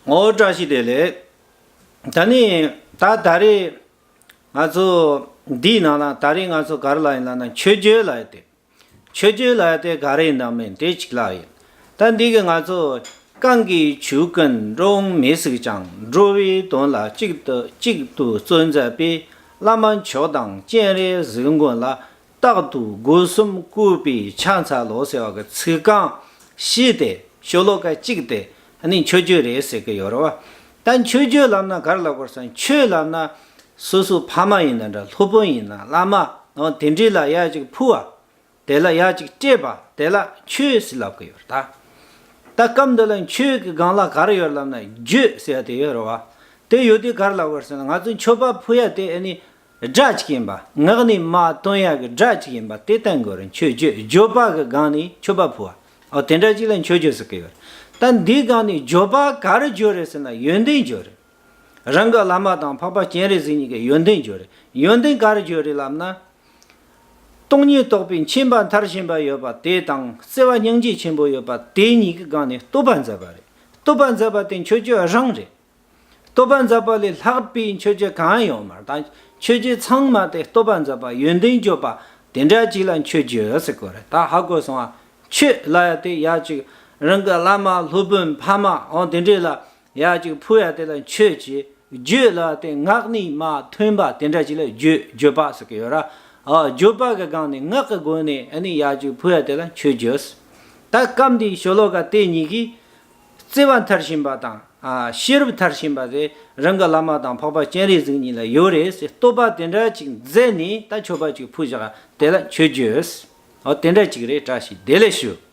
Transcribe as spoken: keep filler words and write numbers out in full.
ཨོ་བཀྲ་ཤིས་བདེ་ལེགས། ད་ནི་ད་ད་རེས་ང་ཚོ་འདིའི་ནང་ལ་ད་རེས་ང་ཚོ་ག་རེ་ལབ་ཡིན་ལབ་ན་མཆོད་བརྗོད་ལབ་ཡ་དེ། མཆོད་བརྗོད་ལབ་ཡ་དེ་ག་རེ་ཡིན་ནམ་མིན་དེ་གཅིག་ལབ་ཡིན། ད་འདི་གི་ང་ཚོ་གང་གིས་ཆོས་ཀུན་འགྲོ་འོང་མི་གཟིགས་ཀྱང་། འགྲོ་བའི་དོན་ལ་གཅིག་ཏུ་གཅིག་ཏུ་བརྩོན་མཛད་པའི། བླ་མ་མཆོག་དང་སྤྱན་རས་གཟིགས་མགོན་ལ། རྟག་ཏུ་སྒོ་གསུམ་བཀོད་པའི་ཕྱག་འཚལ་ལོ་ཟེར་བ་གི་ཚིག་རྐང་བཞི་དེ་ཤོ་ལོ་ཀ་གཅིག་དེ་ཨ་ནི་མཆོད་བརྗོད་རེད་ཟེར་གི་ཡོད་རེད་བ། ད་མཆོད་བརྗོད་ལབ་ན་ག་རེ་ལབ་དགོས་ཟེར་ན། མཆོད་ལབ་ན་སོ་སོ་ཕ་མ་ཡིན་ན་འདྲ། སློབ་དཔོན་ཡིན་ན། བླ་མ་འོ་དེ་འདྲས་ལ་ཡར་ཅིག་ཕུལ་བ། དེ་ལ་ཡར་ཅིག་སྤྲད་པ་དེ་ལ་མཆོད་ཟེར་ལབ་གི་ཡོད་རེད་ད། ད་སྐབས་འདི་ལ་མཆོད་ཀྱི་སྒང་ལ་ག་རེ་ཡོད་ལབ་ན་བརྗོད་ཟེར་བ་དེ་ཡོད་རེད་བ། དེ་ཡོད་དུས་ག་རེ་ལབ་དགོས་ཟེར་ན། ང་ཚོ་མཆོད་པ་ཕུལ་ཡ་དེ་ཨ་ནི་སྒྲ་གཅིག་ཡིན་པ། ངག་ནས་མར་ཐོན་ཡག་གི་སྒྲ་གཅིག་ཡིན་པ་དེ་བསྟན་དགོས་རེད། མཆོད་བརྗོད། བརྗོད་པ་གི་སྒང་ནས་མཆོད་པ་ཕུལ་བ། ཨོ་དེ་འདྲ་གཅིག་ལ་མཆོད་བརྗོད་ཟེར་གི་ཡོད་རེད། ད་འདིའི་སྒང་ནས་བརྗོད་པ་ག་རེ་བརྗོད་རེད་ཟེར་ན་ཡོན་ཏན་བརྗོད་རེད། རང་གི་བླ་མ་དང་འཕགས་པ་སྤྱན་རས་གཟིགས་གཉིས་ཀྱི་ཡོན་ཏན་བརྗོད་རེད། ཡོན་ཏན་ག་རེ་བརྗོད་རེད་ལབ་ན། སྟོང་ཉིད་རྟོགས་པའི་མཁྱེན་པ་མཐར་ཕྱིན་པ་ཡོད་པ་དེ་དང་། བརྩེ་བ་སྙིང་རྗེ་ཆེན་པོ་ཡོད་པ་དེ་གཉིས་ཀྱི་སྒང་ནས་བསྟོད་པ་མཛད་པ་རེད། བསྟོད་པ་མཛད་པ་དེ་མཆོད་བརྗོད་རང་རེད། བསྟོད་པ་མཛད་པ་ལས་ལྷག་པའི་མཆོད་བརྗོད་གང་ཡང་ཡོད་མ་རེད། ད་མཆོད་བརྗོད་ཚང་མ་དེ་བསྟོད་པ་མཛད་པ། ཡོན་ཏན་བརྗོད་པ་དེ་འདྲ་ཅིག་ལ་མཆོད་བརྗོད་ཟེར་གོ་རེད། ད་ཧ་གོ་སོང་ཨ། མཆོད་ལབ་ཡ་དེ་ཡ་ཅིག་རང་གི་བླ་མ་སློབ་དཔོན་ཕ་མ་འོ་དེ་འདྲས་ལ་ཡ་ཅིག་ཕུལ་ཡ་དེ་ལ་མཆོད་ཅིག། བརྗོད་ལབ་ཡ་དེ་ངག་ནས་མར་ཐོན་པ་དེ་འདྲ་ཅིག་ལ་བརྗོད། བརྗོད་པ་ཟེར་གི་ཡོད་ར། ཨ་བརྗོད་པ་གི་སྒང་ནས་ངག་གི་སྒོ་ནས་ཨ་ནི་ཡ་ཅིག་ཕུལ་ཡ་དེ་ལ་མཆོད་བརྗོད། ད་སྐབས་འདིའི་ཤོ་ལོ་ཀ་དེ་གཉིས་ཀྱིས་བརྩེ་བ་མཐར་ཕྱིན་པ་དང་། ཨ་ཤེས་རབ་མཐར་ཕྱིན་པ་དེ་རང་གི་བླ་མ་དང་འཕགས་པ་སྤྱན་རས་གཟིགས་གཉིས་ལ་ཡོད་རེད་ཟེར་བསྟོད་པ་དེ་འདྲ་ཅིག་མཛད་ནས་ད་མཆོད་པ་ཅིག་ཕུལ་བཞག་དེ་ལ་མཆོད་བརྗོད། འོ་དེ་འདྲ་ཅིག་རེད། བཀྲ་ཤིས་བདེ་ལེགས་ཞུ།